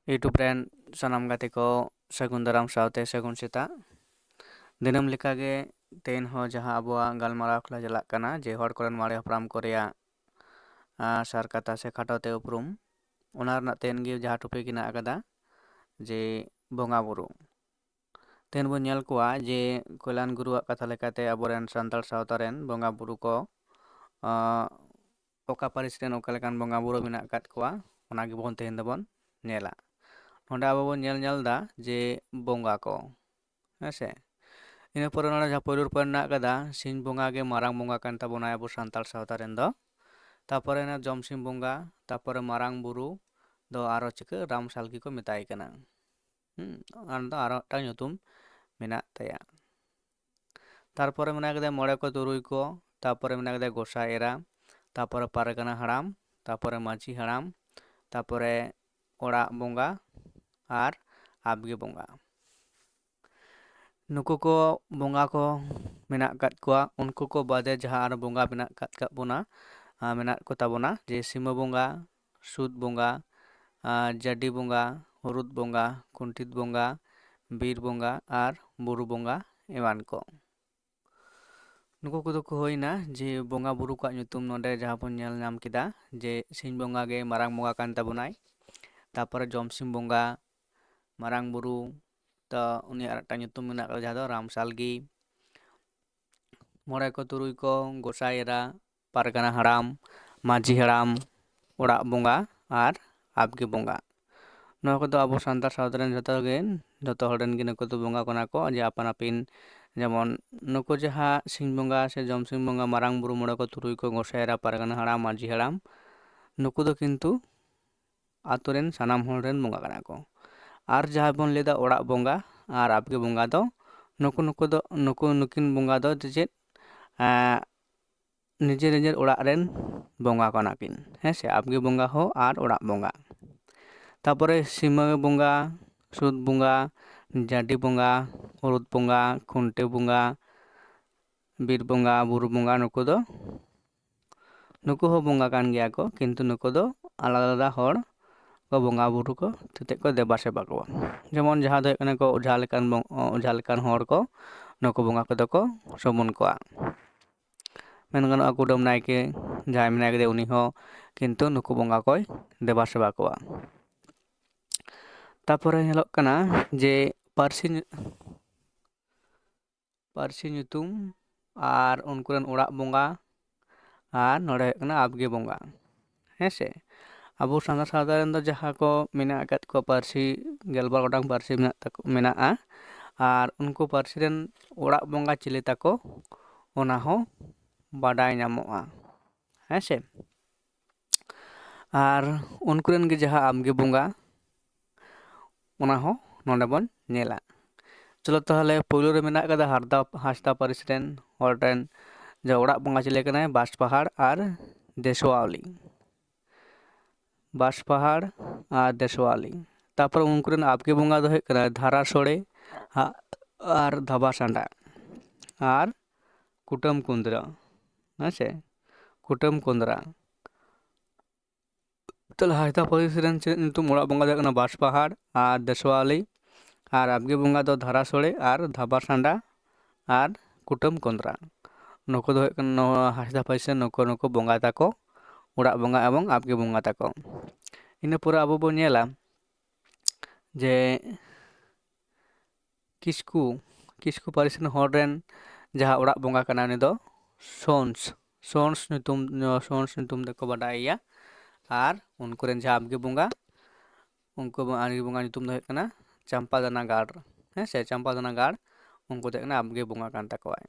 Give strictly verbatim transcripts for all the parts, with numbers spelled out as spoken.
YouTube ᱨᱮᱱ ᱥᱟᱱᱟᱢ ᱜᱟᱛᱮ ᱠᱚ ᱥᱟᱹᱜᱩᱱ ᱫᱟᱨᱟᱢ ᱥᱟᱶᱛᱮ ᱥᱟᱹᱜᱩᱱ ᱥᱮᱛᱟᱜ᱾ ᱫᱤᱱᱟᱹᱢ ᱞᱮᱠᱟᱜᱮ ᱛᱮᱦᱮᱧ ᱦᱚᱸ ᱡᱟᱦᱟᱸ ᱟᱵᱚᱣᱟᱜ ᱜᱟᱞᱢᱟᱨᱟᱣ ᱟᱠᱷᱲᱟ ᱪᱟᱞᱟᱜ ᱠᱟᱱᱟ, ᱡᱮ ᱦᱚᱲ ᱠᱚᱨᱮᱱ ᱢᱟᱨᱮ ᱦᱟᱯᱲᱟᱢ ᱠᱚ ᱨᱮᱭᱟᱜ, ᱟᱸ, ᱥᱟᱨ ᱠᱟᱛᱷᱟ ᱥᱮ ᱠᱷᱟᱴᱚ ᱛᱮ ᱩᱯᱨᱩᱢ, ᱚᱱᱟ ᱨᱮᱱᱟᱜ ᱛᱮᱦᱮᱧ ᱜᱮ ᱡᱟᱦᱟᱸ topic ᱦᱮᱱᱟᱜ ᱟᱠᱟᱫᱟ, ᱡᱮ ᱵᱚᱸᱜᱟ ᱵᱩᱨᱩ᱾ ᱛᱮᱦᱮᱧ ᱵᱚᱱ ᱧᱮᱞ ᱠᱚᱣᱟ ᱡᱮ ᱠᱚᱞᱭᱟᱱ ᱜᱩᱨᱩᱣᱟᱜ ᱠᱟᱛᱷᱟ ᱞᱮᱠᱟᱛᱮ ᱟᱵᱚᱨᱮᱱ ᱥᱟᱱᱛᱟᱲ ᱥᱟᱶᱛᱟ ᱨᱮᱱ ᱵᱚᱸᱜᱟ ᱵᱩᱨᱩ ᱠᱚ, ᱟᱸ, ᱚᱠᱟ ᱯᱟᱹᱨᱤᱥ ᱨᱮᱱ ᱚᱠᱟ ᱞᱮᱠᱟᱱ ᱵᱚᱸᱜᱟ ᱵᱩᱨᱩ ᱢᱮᱱᱟᱜ ᱟᱠᱟᱫ ᱠᱚᱣᱟ, ᱚᱱᱟ ᱜᱮᱵᱚᱱ ᱛᱮᱦᱮᱧ ᱫᱚᱵᱚᱱ ᱧᱮᱞᱟ᱾ ᱱᱚᱰᱮ ᱟᱵᱚ ᱵᱚᱱ ᱧᱮᱞ ᱧᱮᱞ ᱮᱫᱟ ᱡᱮ ᱵᱚᱸᱜᱟ ᱠᱚ, ᱦᱮᱸ ᱥᱮ᱾ ᱤᱱᱟᱹ ᱯᱚᱨᱮ ᱱᱚᱰᱮ ᱡᱟᱦᱟᱸ ᱯᱳᱭᱞᱳ ᱨᱮ ᱢᱮᱱᱟᱜ ᱟᱠᱟᱫᱟ, ᱥᱤᱧ ᱵᱚᱸᱜᱟ ᱜᱮ ᱢᱟᱨᱟᱝ ᱵᱚᱸᱜᱟ ᱠᱟᱱ ᱛᱟᱵᱚᱱᱟᱭ ᱟᱵᱚ ᱥᱟᱱᱛᱟᱲ ᱥᱟᱶᱛᱟ ᱨᱮᱱ ᱫᱚ᱾ ᱛᱟᱯᱚᱨᱮ ᱦᱮᱱᱟᱜ ᱡᱚᱢᱥᱤᱢ ᱵᱚᱸᱜᱟ, ᱛᱟᱯᱚᱨᱮ ᱢᱟᱨᱟᱝ ᱵᱩᱨᱩ ᱫᱚ ᱟᱨᱚ ᱪᱤᱠᱟᱹ ᱨᱟᱢ ᱥᱟᱞᱜᱤ ᱠᱚ ᱢᱮᱛᱟᱭ ᱠᱟᱱᱟ᱾ ᱦᱩᱸ, ᱚᱱᱟ ᱫᱚ ᱟᱨᱚ ᱢᱤᱫᱴᱟᱝ ᱧᱩᱛᱩᱢ ᱢᱮᱱᱟᱜ ᱛᱟᱭᱟ᱾ ᱛᱟᱨᱯᱚᱨᱮ ᱢᱮᱱᱟᱜ ᱠᱟᱫᱟ ᱢᱚᱬᱮ ᱠᱚ ᱛᱩᱨᱩᱭ ᱠᱚ, ᱛᱟᱨᱯᱚᱨᱮ ᱢᱮᱱᱟᱜ ᱠᱟᱫᱟ ᱜᱚᱸᱥᱟᱭ ᱮᱨᱟ, ᱛᱟᱨᱯᱚᱨᱮ ᱯᱟᱨᱜᱟᱱᱟ ᱦᱟᱲᱟᱢ, ᱛᱟᱨᱯᱚᱨᱮ ᱢᱟᱹᱡᱷᱤ ᱦᱟᱲᱟᱢ, ᱛᱟᱨᱯᱚᱨᱮ ᱚᱲᱟᱜ ᱵᱚᱸᱜᱟ ᱟᱨ ᱟᱵᱜᱮ ᱵᱚᱸᱜᱟ᱾ ᱱᱩᱠᱩ ᱠᱚ ᱵᱚᱸᱜᱟ ᱠᱚ ᱢᱮᱱᱟᱜ ᱟᱠᱟᱫ ᱠᱚᱣᱟ᱾ ᱩᱱᱠᱩ ᱠᱚ ᱵᱟᱫᱮ ᱡᱟᱦᱟᱸ ᱟᱨ ᱵᱚᱸᱜᱟ ᱢᱮᱱᱟᱜ ᱟᱠᱟᱫ ᱠᱟᱜ ᱵᱚᱱᱟ, ᱟᱨ ᱢᱮᱱᱟᱜ ᱠᱚ ᱛᱟᱵᱚᱱᱟ ᱡᱮ ᱥᱤᱢᱟᱹ ᱵᱚᱸᱜᱟ, ᱥᱩᱫ ᱵᱚᱸᱜᱟ, ᱟᱨ ᱡᱟᱰᱤ ᱵᱚᱸᱜᱟ, ᱦᱩᱨᱩᱫ ᱵᱚᱸᱜᱟ, ᱠᱩᱱᱴᱤᱛ ᱵᱚᱸᱜᱟ, ᱵᱤᱨ ᱵᱚᱸᱜᱟ ᱟᱨ ᱵᱩᱨᱩ ᱵᱚᱸᱜᱟ ᱮᱢᱟᱱ ᱠᱚ᱾ ᱱᱩᱠᱩ ᱠᱚᱫᱚ ᱠᱚ ᱦᱩᱭᱱᱟ ᱡᱮ ᱵᱚᱸᱜᱟ ᱵᱩᱨᱩ ᱠᱚᱣᱟᱜ ᱧᱩᱛᱩᱢ᱾ ᱱᱚᱰᱮ ᱡᱟᱦᱟᱸ ᱵᱚᱱ ᱧᱮᱞ ᱧᱟᱢ ᱠᱮᱫᱟ ᱡᱮ ᱥᱤᱧ ᱵᱚᱸᱜᱟ ᱜᱮ ᱢᱟᱨᱟᱝ ᱵᱚᱸᱜᱟ ᱠᱟᱱ ᱛᱟᱵᱚᱱᱟᱭ, ᱛᱟᱯᱚᱨᱮ ᱡᱚᱢᱥᱤᱢ ᱵᱚᱸᱜᱟ, ᱢᱟᱨᱟᱝ ᱵᱩᱨᱩ, ᱛᱚ ᱩᱱᱤᱭᱟᱜ ᱟᱨ ᱢᱤᱫᱴᱟᱝ ᱧᱩᱛᱩᱢ ᱢᱮᱱᱟᱜ ᱠᱟᱫᱟ ᱡᱟᱦᱟᱸ ᱫᱚ ᱨᱟᱢ ᱥᱟᱞᱜᱤ, ᱢᱚᱬᱮ ᱠᱚ ᱛᱩᱨᱩᱭ ᱠᱚ, ᱜᱚᱸᱥᱟᱭ ᱮᱨᱟ, ᱯᱟᱨᱜᱟᱱᱟ ᱦᱟᱲᱟᱢ, ᱢᱟᱹᱡᱷᱤ ᱦᱟᱲᱟᱢ, ᱚᱲᱟᱜ ᱵᱚᱸᱜᱟ ᱟᱨ ᱟᱵᱜᱮ ᱵᱚᱸᱜᱟ᱾ ᱱᱚᱣᱟ ᱠᱚᱫᱚ ᱟᱵᱚ ᱥᱟᱱᱛᱟᱲ ᱥᱟᱶᱛᱟ ᱨᱮᱱ ᱡᱷᱚᱛᱚ ᱜᱮ, ᱡᱷᱚᱛᱚ ᱦᱚᱲ ᱨᱮᱱ ᱜᱮ ᱱᱩᱠᱩ ᱫᱚ ᱵᱚᱸᱜᱟ ᱠᱟᱱᱟ ᱠᱚ, ᱡᱮ ᱟᱯᱟᱱ ᱟᱹᱯᱤᱱ, ᱡᱮᱢᱚᱱ ᱱᱩᱠᱩ ᱡᱟᱦᱟᱸ ᱥᱤᱧ ᱵᱚᱸᱜᱟ ᱥᱮ ᱡᱚᱢᱥᱤᱢ ᱵᱚᱸᱜᱟ, ᱢᱟᱨᱟᱝ ᱵᱩᱨᱩ, ᱢᱚᱬᱮ ᱠᱚ ᱛᱩᱨᱩᱭ ᱠᱚ, ᱜᱚᱸᱥᱟᱭ ᱮᱨᱟ, ᱯᱟᱨᱜᱟᱱᱟ ᱦᱟᱲᱟᱢ, ᱢᱟᱹᱡᱷᱤ ᱦᱟᱲᱟᱢ, ᱱᱩᱠᱩ ᱫᱚ ᱠᱤᱱᱛᱩ ᱟᱛᱳ ᱨᱮᱱ ᱥᱟᱱᱟᱢ ᱦᱚᱲ ᱨᱮᱱ ᱵᱚᱸᱜᱟ ᱠᱟᱱᱟ ᱠᱚ᱾ ᱟᱨ ᱡᱟᱦᱟᱸ ᱵᱚᱱ ᱞᱟᱹᱭᱫᱟ ᱚᱲᱟᱜ ᱵᱚᱸᱜᱟ ᱟᱨ ᱟᱵᱜᱮ ᱵᱚᱸᱜᱟ ᱫᱚ, ᱱᱩᱠᱩ, ᱱᱩᱠᱩ ᱫᱚ, ᱱᱩᱠᱩ, ᱱᱩᱠᱤᱱ ᱵᱚᱸᱜᱟ ᱫᱚ ᱪᱮᱫ, ᱮᱸ, ᱱᱤᱡᱮᱨ ᱱᱤᱡᱮᱨ ᱚᱲᱟᱜ ᱨᱮᱱ ᱵᱚᱸᱜᱟ ᱠᱟᱱᱟ ᱠᱤᱱ, ᱦᱮᱸ ᱥᱮ, ᱟᱵᱜᱮ ᱵᱚᱸᱜᱟ ᱦᱚᱸ ᱟᱨ ᱚᱲᱟᱜ ᱵᱚᱸᱜᱟ᱾ ᱛᱟᱯᱚᱨᱮ ᱥᱤᱢᱟᱹ ᱵᱚᱸᱜᱟ, ᱥᱩᱫ ᱵᱚᱸᱜᱟ, ᱡᱟᱰᱤ ᱵᱚᱸᱜᱟ, ᱦᱩᱨᱩᱫ ᱵᱚᱸᱜᱟ, ᱠᱷᱩᱱᱴᱟᱹ ᱵᱚᱸᱜᱟ, ᱵᱤᱨ ᱵᱚᱸᱜᱟ, ᱵᱩᱨᱩ ᱵᱚᱸᱜᱟ, ᱱᱩᱠᱩ ᱫᱚ, ᱱᱩᱠᱩ ᱦᱚᱸ ᱵᱚᱸᱜᱟ ᱠᱟᱱ ᱜᱮᱭᱟ ᱠᱚ, ᱠᱤᱱᱛᱩ ᱱᱩᱠᱩ ᱫᱚ ᱟᱞᱟᱫᱟ ᱟᱞᱟᱫᱟ ᱦᱚᱲ ᱠᱚ ᱵᱚᱸᱜᱟ ᱵᱩᱨᱩ ᱠᱚ ᱛᱮᱛᱮᱫ ᱠᱚ ᱫᱮᱵᱟ ᱥᱮᱵᱟ ᱠᱚᱣᱟ᱾ ᱡᱮᱢᱚᱱ ᱡᱟᱦᱟᱸ ᱫᱚ ᱦᱩᱭᱩᱜ ᱠᱟᱱᱟ ᱠᱚ ᱚᱡᱷᱟ ᱞᱮᱠᱟᱱ ᱵᱚᱝ-, ᱚᱡᱷᱟ ᱞᱮᱠᱟᱱ ᱦᱚᱲ ᱠᱚ, ᱱᱩᱠᱩ ᱵᱚᱸᱜᱟ ᱠᱚᱫᱚ ᱠᱚ ᱥᱩᱢᱩᱱ ᱠᱚᱣᱟ᱾ ᱢᱮᱱ ᱜᱟᱱᱚᱜᱼᱟ ᱠᱩᱰᱟᱹᱢ ᱱᱟᱭᱠᱮ ᱡᱟᱦᱟᱸᱭ ᱢᱮᱱᱟᱭ ᱠᱟᱫᱮ, ᱩᱱᱤ ᱦᱚᱸ ᱠᱤᱱᱛᱩ ᱱᱩᱠᱩ ᱵᱚᱸᱜᱟ ᱠᱚᱭ ᱫᱮᱵᱟ ᱥᱮᱵᱟ ᱠᱚᱣᱟ᱾ ᱛᱟᱯᱚᱨᱮ ᱧᱮᱞᱚᱜ ᱠᱟᱱᱟ ᱡᱮ ᱯᱟᱹᱨᱥᱤ ᱧᱩ-, ᱯᱟᱹᱨᱥᱤ ᱧᱩᱛᱩᱢ ᱟᱨ ᱩᱱᱠᱩ ᱨᱮᱱ ᱚᱲᱟᱜ ᱵᱚᱸᱜᱟ ᱟᱨ ᱱᱚᱰᱮ ᱦᱩᱭᱩᱜ ᱠᱟᱱᱟ ᱟᱵᱜᱮ ᱵᱚᱸᱜᱟ᱾ ᱦᱮᱸ ᱥᱮ, ᱟᱵᱚ ᱥᱟᱱᱛᱟᱲ ᱥᱟᱶᱛᱟ ᱨᱮᱱ ᱫᱚ ᱡᱟᱦᱟᱸ ᱠᱚ ᱢᱮᱱᱟᱜ ᱟᱠᱟᱫ ᱠᱚᱣᱟ, ᱯᱟᱹᱨᱥᱤ, ᱜᱮᱞᱵᱟᱨ ᱜᱚᱴᱟᱝ ᱯᱟᱹᱨᱥᱤ ᱢᱮᱱᱟᱜ ᱛᱟᱠᱚ, ᱢᱮᱱᱟᱜᱼᱟ, ᱟᱨ ᱩᱱᱠᱩ ᱯᱟᱹᱨᱥᱤ ᱨᱮᱱ ᱚᱲᱟᱜ ᱵᱚᱸᱜᱟ ᱪᱤᱞᱤ ᱛᱟᱠᱚ, ᱚᱱᱟ ᱦᱚᱸ ᱵᱟᱰᱟᱭ ᱧᱟᱢᱚᱜᱼᱟ᱾ ᱦᱮᱸ ᱥᱮ, ᱟᱨ ᱩᱱᱠᱩ ᱨᱮᱱ ᱜᱮ ᱡᱟᱦᱟᱸ ᱟᱵᱜᱮ ᱵᱚᱸᱜᱟ, ᱚᱱᱟ ᱦᱚᱸ ᱱᱚᱰᱮ ᱵᱚᱱ ᱧᱮᱞᱟ᱾ ᱪᱚᱞᱚ ᱛᱟᱦᱚᱞᱮ ᱯᱳᱭᱞᱳ ᱨᱮ ᱢᱮᱱᱟᱜ ᱠᱟᱫᱟ ᱦᱟᱨᱫᱟ, ᱦᱟᱸᱥᱫᱟ ᱯᱟᱹᱨᱤᱥ ᱨᱮᱱ ᱦᱚᱲ ᱨᱮᱱ ᱡᱮ ᱚᱲᱟᱜ ᱵᱚᱸᱜᱟ ᱪᱤᱞᱤ ᱠᱟᱱᱟᱭ? ᱵᱟᱸᱥᱯᱟᱦᱟᱲ ᱟᱨ ᱫᱮᱥᱣᱟᱞᱤ᱾ ᱵᱟᱸᱥᱯᱟᱦᱟᱲ ᱟᱨ ᱫᱮᱥᱣᱟᱞᱤ᱾ ᱛᱟᱯᱚᱨ ᱩᱱᱠᱩ ᱨᱮᱱ ᱟᱵᱜᱮ ᱵᱚᱸᱜᱟ ᱫᱚ ᱦᱩᱭᱩᱜ ᱠᱟᱱᱟ ᱫᱷᱟᱨᱟ ᱥᱳᱲᱮ ᱟ-, ᱟᱨ ᱫᱷᱟᱵᱟ ᱥᱟᱸᱰᱟ ᱟᱨ ᱠᱩᱴᱟᱹᱢ ᱠᱩᱸᱫᱽᱨᱟ᱾ ᱦᱮᱸ ᱥᱮ, ᱠᱩᱴᱟᱹᱢ ᱠᱩᱸᱫᱽᱨᱟ᱾ ᱛᱟᱦᱞᱮ ᱦᱟᱸᱥᱫᱟ ᱯᱟᱹᱨᱤᱥ ᱨᱮᱱ ᱪᱮᱫ ᱧᱩᱛᱩᱢ? ᱚᱲᱟᱜ ᱵᱚᱸᱜᱟ ᱫᱚ ᱦᱩᱭᱩᱜ ᱠᱟᱱᱟ ᱵᱟᱸᱥᱯᱟᱦᱟᱲ ᱟᱨ ᱫᱮᱥᱣᱟᱞᱤ, ᱟᱨ ᱟᱵᱜᱮ ᱵᱚᱸᱜᱟ ᱫᱚ ᱫᱷᱟᱨᱟ ᱥᱳᱲᱮ ᱟᱨ ᱫᱷᱟᱵᱟ ᱥᱟᱸᱰᱟ ᱟᱨ ᱠᱩᱴᱟᱹᱢ ᱠᱚᱸᱫᱽᱨᱟ᱾ ᱱᱩᱠᱩ ᱫᱚ ᱦᱩᱭᱩᱜ ᱠᱟᱱᱟ ᱱᱚᱣᱟ ᱦᱟᱸᱥᱫᱟ ᱯᱟᱹᱨᱤᱥ ᱨᱮᱱ ᱱᱩᱠᱩ, ᱱᱩᱠᱩ ᱵᱚᱸᱜᱟ ᱛᱟᱠᱚ, ᱚᱲᱟᱜ ᱵᱚᱸᱜᱟ ᱮᱵᱚᱝ ᱟᱵᱜᱮ ᱵᱚᱸᱜᱟ ᱛᱟᱠᱚ᱾ ᱤᱱᱟᱹ ᱯᱚᱨᱮ ᱟᱵᱚ ᱵᱚᱱ ᱧᱮᱞᱟ ᱡᱮ ᱠᱤᱥᱠᱩ, ᱠᱤᱥᱠᱩ ᱯᱟᱹᱨᱤᱥ ᱨᱮᱱ ᱦᱚᱲ ᱨᱮᱱ ᱡᱟᱦᱟᱸ ᱚᱲᱟᱜ ᱵᱚᱸᱜᱟ ᱠᱟᱱᱟᱭ, ᱩᱱᱤ ᱫᱚ ᱥᱳᱱᱥ, ᱥᱳᱱᱥ ᱧᱩᱛᱩᱢ, ᱥᱳᱱᱥ ᱧᱩᱛᱩᱢ ᱛᱮᱠᱚ ᱵᱟᱰᱟᱭᱮᱭᱟ᱾ ᱟᱨ ᱩᱱᱠᱩ ᱨᱮᱱ ᱡᱟᱦᱟᱸ ᱟᱵᱜᱮ ᱵᱚᱸᱜᱟ, ᱩᱱᱠᱩ ᱟᱵᱜᱮ ᱵᱚᱸᱜᱟ ᱧᱩᱛᱩᱢ ᱫᱚ ᱦᱩᱭᱩᱜ ᱠᱟᱱᱟ ᱪᱟᱢᱯᱟᱫᱟᱱᱟ ᱜᱟᱲ᱾ ᱦᱮᱸ ᱥᱮ, ᱪᱟᱢᱯᱟᱫᱟᱱᱟ ᱜᱟᱲ, ᱩᱱᱠᱩ ᱫᱚ ᱦᱩᱭᱩᱜ ᱠᱟᱱᱟ ᱟᱵᱜᱮ ᱵᱚᱸᱜᱟ ᱠᱟᱱ ᱛᱟᱠᱚᱣᱟᱭ᱾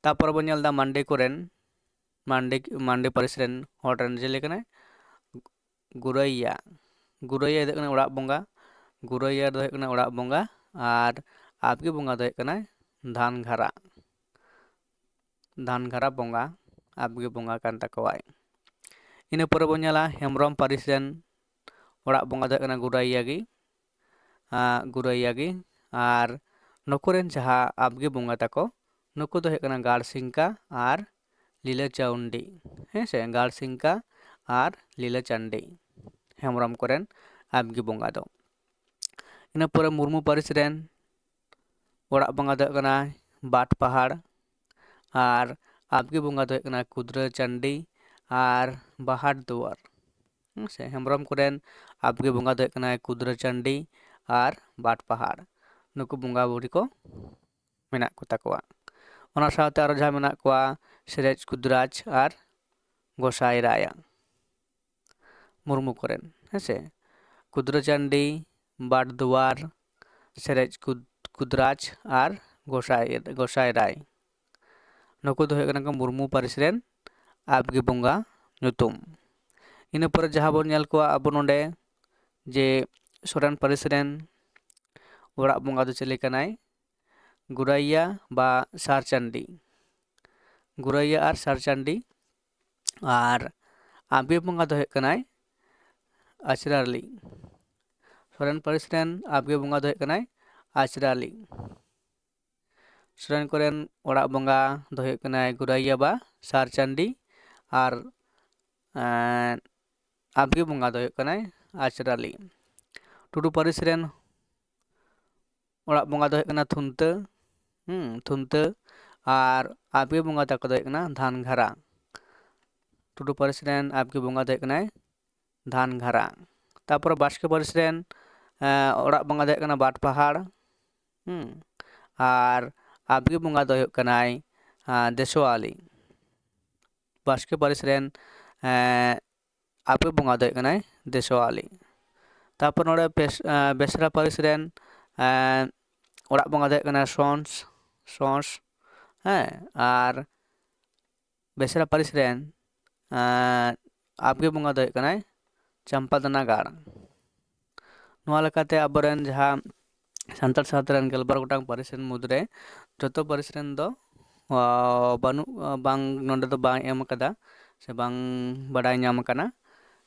ᱛᱟᱯᱚᱨ ᱵᱚᱱ ᱧᱮᱞ ᱮᱫᱟ ᱢᱟᱱᱰᱤ ᱠᱚᱨᱮᱱ, ᱢᱟᱱᱰᱤ, ᱢᱟᱱᱰᱤ ᱯᱟᱹᱨᱤᱥ ᱨᱮᱱ ᱦᱚᱲ ᱨᱮᱱ ᱪᱤᱞᱤ ᱠᱟᱱᱟᱭ? ᱜᱩᱨᱟᱹᱭᱭᱟ᱾ ᱜᱩᱨᱟᱹᱭᱭᱟ ᱫᱚ ᱦᱩᱭᱩᱜ ᱠᱟᱱᱟ ᱚᱲᱟᱜ ᱵᱚᱸᱜᱟ, ᱜᱩᱨᱟᱹᱭᱭᱟ ᱫᱚ ᱦᱩᱭᱩᱜ ᱠᱟᱱᱟ ᱚᱲᱟᱜ ᱵᱚᱸᱜᱟ, ᱟᱨ ᱟᱵᱜᱮ ᱵᱚᱸᱜᱟ ᱫᱚ ᱦᱩᱭᱩᱜ ᱠᱟᱱᱟᱭ ᱫᱷᱟᱱᱜᱷᱟᱨᱟ᱾ ᱫᱷᱟᱱᱜᱷᱟᱨᱟ ᱵᱚᱸᱜᱟ ᱟᱵᱜᱮ ᱵᱚᱸᱜᱟ ᱠᱟᱱ ᱛᱟᱠᱚᱣᱟᱭ᱾ ᱤᱱᱟᱹ ᱯᱚᱨᱮ ᱵᱚᱱ ᱧᱮᱞᱟ ᱦᱮᱢᱵᱨᱚᱢ ᱯᱟᱹᱨᱤᱥ ᱨᱮᱱ ᱚᱲᱟᱜ ᱵᱚᱸᱜᱟ ᱫᱚ ᱦᱩᱭᱩᱜ ᱠᱟᱱᱟ ᱜᱩᱨᱟᱹᱭᱭᱟ ᱜᱮ, ᱟᱸ, ᱜᱩᱨᱟᱹᱭᱭᱟ ᱜᱮ᱾ ᱟᱨ ᱱᱩᱠᱩ ᱨᱮᱱ ᱡᱟᱦᱟᱸ ᱟᱵᱜᱮ ᱵᱚᱸᱜᱟ ᱛᱟᱠᱚ, ᱱᱩᱠᱩ ᱫᱚ ᱦᱩᱭᱩᱜ ᱠᱟᱱᱟ ᱜᱟᱲ ᱥᱤᱝᱠᱟ ᱟᱨ ᱞᱤᱞᱟᱹ ᱪᱟᱣᱱᱰᱤ᱾ ᱦᱮᱸ ᱥᱮ, ᱜᱟᱲ ᱥᱤᱝᱠᱟ ᱟᱨ ᱞᱤᱞᱟᱹ ᱪᱟᱱᱰᱤ᱾ ᱦᱮᱢᱵᱨᱚᱢ ᱠᱚᱨᱮᱱ ᱟᱵᱽᱜᱮ ᱵᱚᱸᱜᱟ ᱫᱚ᱾ ᱤᱱᱟᱹ ᱯᱚᱨᱮ ᱢᱩᱨᱢᱩ ᱯᱟᱹᱨᱤᱥ ᱨᱮᱱ ᱚᱲᱟᱜ ᱵᱚᱸᱜᱟ ᱫᱚ ᱦᱩᱭᱩᱜ ᱠᱟᱱᱟ ᱵᱟᱴ ᱯᱟᱦᱟᱲ, ᱟᱨ ᱟᱵᱽᱜᱮ ᱵᱚᱸᱜᱟ ᱫᱚ ᱦᱩᱭᱩᱜ ᱠᱟᱱᱟ ᱠᱩᱫᱽᱨᱟᱹ ᱪᱟᱱᱰᱤ ᱟᱨ ᱵᱟᱦᱟᱴ ᱫᱩᱣᱟᱨ᱾ ᱦᱮᱸ ᱥᱮ, ᱦᱮᱢᱵᱨᱚᱢ ᱠᱚᱨᱮᱱ ᱟᱵᱽᱜᱮ ᱵᱚᱸᱜᱟ ᱫᱚ ᱦᱩᱭᱩᱜ ᱠᱟᱱᱟ ᱠᱩᱫᱽᱨᱟᱹ ᱪᱟᱱᱰᱤ ᱟᱨ ᱵᱟᱴ ᱯᱟᱦᱟᱲ᱾ ᱱᱩᱠᱩ ᱵᱚᱸᱜᱟ ᱵᱩᱨᱩ ᱠᱚ ᱢᱮᱱᱟᱜ ᱠᱚᱛᱟ ᱠᱚᱣᱟ᱾ ᱚᱱᱟ ᱥᱟᱶᱛᱮ ᱟᱨᱚ ᱡᱟᱦᱟᱸ ᱢᱮᱱᱟᱜ ᱠᱚᱣᱟ, ᱥᱮᱨᱮᱡ ᱠᱩᱫᱽᱨᱟᱡᱽ ᱟᱨ ᱜᱚᱸᱥᱟᱭ ᱨᱟᱭᱟ᱾ ᱢᱩᱨᱢᱩ ᱠᱚᱨᱮᱱ, ᱦᱮᱸ ᱥᱮ, ᱠᱩᱫᱽᱨᱟᱹ ᱪᱟᱱᱰᱤ, ᱵᱟᱴ ᱫᱩᱣᱟᱨ, ᱥᱮᱨᱮᱡ ᱠᱩᱫ-, ᱠᱩᱫᱽᱨᱟᱡᱽ ᱟᱨ ᱜᱚᱸᱥᱟᱭ, ᱜᱚᱸᱥᱟᱭ ᱨᱟᱭ᱾ ᱱᱩᱠᱩ ᱫᱚ ᱦᱩᱭᱩᱜ ᱠᱟᱱᱟ ᱠᱚ ᱢᱩᱨᱢᱩ ᱯᱟᱹᱨᱤᱥ ᱨᱮᱱ ᱟᱵᱽᱜᱮ ᱵᱚᱸᱜᱟ ᱧᱩᱛᱩᱢ᱾ ᱤᱱᱟᱹ ᱯᱚᱨᱮ ᱡᱟᱦᱟᱸ ᱵᱚᱱ ᱧᱮᱞ ᱠᱚᱣᱟ ᱟᱵᱚ ᱱᱚᱰᱮ, ᱡᱮ ᱥᱚᱨᱮᱱ ᱯᱟᱹᱨᱤᱥ ᱨᱮᱱ ᱚᱲᱟᱜ ᱵᱚᱸᱜᱟ ᱫᱚ ᱪᱤᱞᱤ ᱠᱟᱱᱟᱭ? ᱜᱩᱨᱟᱹᱭᱟ ᱵᱟ ᱥᱟᱨ ᱪᱟᱱᱰᱤ᱾ ᱜᱩᱨᱟᱹᱭᱟ ᱟᱨ ᱥᱟᱨ ᱪᱟᱱᱰᱤ᱾ ᱟᱨ ᱟᱵᱽᱜᱮ ᱵᱚᱸᱜᱟ ᱫᱚ ᱦᱩᱭᱩᱜ ᱠᱟᱱᱟᱭ ᱟᱪᱨᱟᱞᱤ᱾ ᱥᱚᱨᱮᱱ ᱯᱟᱹᱨᱤᱥ ᱨᱮᱱ ᱟᱵᱽᱜᱮ ᱵᱚᱸᱜᱟ ᱫᱚ ᱦᱩᱭᱩᱜ ᱠᱟᱱᱟᱭ ᱟᱪᱨᱟᱞᱤ᱾ ᱥᱚᱨᱮᱱ ᱠᱚᱨᱮᱱ ᱚᱲᱟᱜ ᱵᱚᱸᱜᱟ ᱫᱚ ᱦᱩᱭᱩᱜ ᱠᱟᱱᱟᱭ ᱜᱩᱨᱟᱹᱭᱟ ᱵᱟ ᱥᱟᱨ ᱪᱟᱱᱰᱤ᱾ ᱟᱨ, ᱮᱸ, ᱟᱵᱽᱜᱮ ᱵᱚᱸᱜᱟ ᱫᱚ ᱦᱩᱭᱩᱜ ᱠᱟᱱᱟᱭ ᱟᱪᱨᱟᱞᱤ᱾ ᱴᱩᱰᱩ ᱯᱟᱹᱨᱤᱥ ᱨᱮᱱ ᱚᱲᱟᱜ ᱵᱚᱸᱜᱟ ᱫᱚ ᱦᱩᱭᱩᱜ ᱠᱟᱱᱟ ᱛᱷᱩᱱᱛᱟᱹ, ᱦᱩᱸ, ᱛᱷᱩᱱᱛᱟᱹ᱾ ᱟᱨ ᱟᱵᱽᱜᱮ ᱵᱚᱸᱜᱟ ᱛᱟᱠᱚ ᱫᱚ ᱦᱩᱭᱩᱜ ᱠᱟᱱᱟ ᱫᱷᱟᱱᱜᱷᱟᱨᱟ᱾ ᱴᱩᱰᱩ ᱯᱟᱹᱨᱤᱥ ᱨᱮᱱ ᱟᱵᱽᱜᱮ ᱵᱚᱸᱜᱟ ᱫᱚ ᱦᱩᱭᱩᱜ ᱠᱟᱱᱟᱭ ᱫᱷᱟᱱᱜᱷᱟᱨᱟ᱾ ᱛᱟᱯᱚᱨᱮ ᱵᱟᱥᱠᱮ ᱯᱟᱹᱨᱤᱥ ᱨᱮᱱ, ᱮᱸ, ᱚᱲᱟᱜ ᱵᱚᱸᱜᱟ ᱫᱚ ᱦᱩᱭᱩᱜ ᱠᱟᱱᱟ ᱵᱟᱴ ᱯᱟᱦᱟᱲ, ᱦᱩᱸ, ᱟᱨ ᱟᱵᱽᱜᱮ ᱵᱚᱸᱜᱟ ᱫᱚ ᱦᱩᱭᱩᱜ ᱠᱟᱱᱟᱭ, ᱮᱸ, ᱫᱮᱥᱚᱣᱟᱞᱤ᱾ ᱵᱟᱥᱠᱮ ᱯᱟᱹᱨᱤᱥ ᱨᱮᱱ, ᱮᱸ, ᱟᱵᱽᱜᱮ ᱵᱚᱸᱜᱟ ᱫᱚ ᱦᱩᱭᱩᱜ ᱠᱟᱱᱟᱭ ᱫᱮᱥᱚᱣᱟᱞᱤ᱾ ᱛᱟᱯᱚᱨ ᱱᱚᱰᱮ ᱵᱮᱥ-, ᱮᱸ, ᱵᱮᱥᱨᱟ ᱯᱟᱹᱨᱤᱥ ᱨᱮᱱ, ᱮᱸ, ᱚᱲᱟᱜ ᱵᱚᱸᱜᱟ ᱫᱚ ᱦᱩᱭᱩᱜ ᱠᱟᱱᱟ ᱥᱚᱸᱥ, ᱥᱚᱸᱥ, ᱦᱮᱸ, ᱟᱨ ᱵᱮᱥᱨᱟ ᱯᱟᱹᱨᱤᱥ ᱨᱮᱱ, ᱮᱸ, ᱟᱵᱽᱜᱮ ᱵᱚᱸᱜᱟ ᱫᱚ ᱦᱩᱭᱩᱜ ᱠᱟᱱᱟᱭ ᱪᱟᱢᱯᱟᱫᱟᱱᱟ ᱜᱟᱲ᱾ ᱱᱚᱣᱟ ᱞᱮᱠᱟᱛᱮ ᱟᱵᱚᱨᱮᱱ ᱡᱟᱦᱟᱸ ᱥᱟᱱᱛᱟᱲ ᱥᱟᱶᱛᱟ ᱨᱮᱱ ᱜᱮᱞᱵᱟᱨ ᱜᱚᱴᱟᱝ ᱯᱟᱹᱨᱤᱥ ᱨᱮᱱ ᱢᱩᱫᱽᱨᱮ ᱡᱚᱛᱚ ᱯᱟᱹᱨᱤᱥ ᱨᱮᱱ ᱫᱚ, ᱟ, ᱵᱟᱹᱱᱩᱜ, ᱵᱟᱝ, ᱱᱚᱰᱮ ᱫᱚ ᱵᱟᱝ ᱮᱢ ᱟᱠᱟᱫᱟ ᱥᱮ ᱵᱟᱝ ᱵᱟᱰᱟᱭ ᱧᱟᱢ ᱟᱠᱟᱱᱟ᱾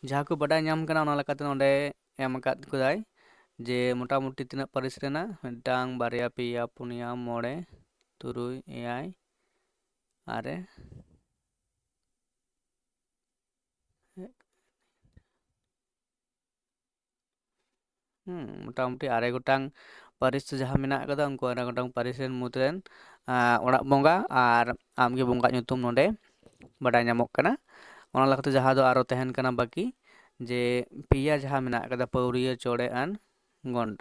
ᱡᱟᱦᱟᱸ ᱠᱚ ᱵᱟᱰᱟᱭ ᱧᱟᱢ ᱟᱠᱟᱱᱟ, ᱚᱱᱟ ᱞᱮᱠᱟᱛᱮ ᱱᱚᱰᱮ ᱮᱢ ᱟᱠᱟᱫ ᱠᱚᱫᱟᱭ ᱡᱮ ᱢᱚᱴᱟᱢᱩᱴᱤ ᱛᱤᱱᱟᱹᱜ ᱯᱟᱹᱨᱤᱥ ᱨᱮᱱᱟᱜ, ᱢᱤᱫᱴᱟᱝ, ᱵᱟᱨᱭᱟ, ᱯᱮᱭᱟ, ᱯᱩᱱᱭᱟ, ᱢᱚᱬᱮ, ᱛᱩᱨᱩᱭ, ᱮᱭᱟᱭ, ᱟᱨᱮ, ᱦᱩᱸ, ᱢᱚᱴᱟᱢᱩᱴᱤ ᱟᱨᱮ ᱜᱚᱴᱟᱝ ᱯᱟᱹᱨᱤᱥ ᱡᱟᱦᱟᱸ ᱢᱮᱱᱟᱜ ᱟᱠᱟᱫᱟ, ᱩᱱᱠᱩ ᱟᱨᱮ ᱜᱚᱴᱟᱝ ᱯᱟᱹᱨᱤᱥ ᱨᱮᱱ ᱢᱩᱫᱽ ᱨᱮᱱ, ᱟᱸ, ᱚᱲᱟᱜ ᱵᱚᱸᱜᱟ ᱟᱨ ᱟᱢᱜᱮ ᱵᱚᱸᱜᱟ ᱧᱩᱛᱩᱢ ᱱᱚᱰᱮ ᱵᱟᱰᱟᱭ ᱧᱟᱢᱚᱜ ᱠᱟᱱᱟ᱾ ᱚᱱᱟ ᱞᱮᱠᱟᱛᱮ ᱡᱟᱦᱟᱸ ᱫᱚ ᱟᱨᱚ ᱛᱟᱦᱮᱱ ᱠᱟᱱᱟ ᱵᱟᱹᱠᱤ, ᱡᱮ ᱯᱮᱭᱟ ᱡᱟᱦᱟᱸ ᱢᱮᱱᱟᱜ ᱟᱠᱟᱫᱟ, ᱯᱟᱹᱣᱨᱤᱭᱟᱹ, ᱪᱚᱬᱮ ᱟᱨ ᱜᱚᱸᱰ,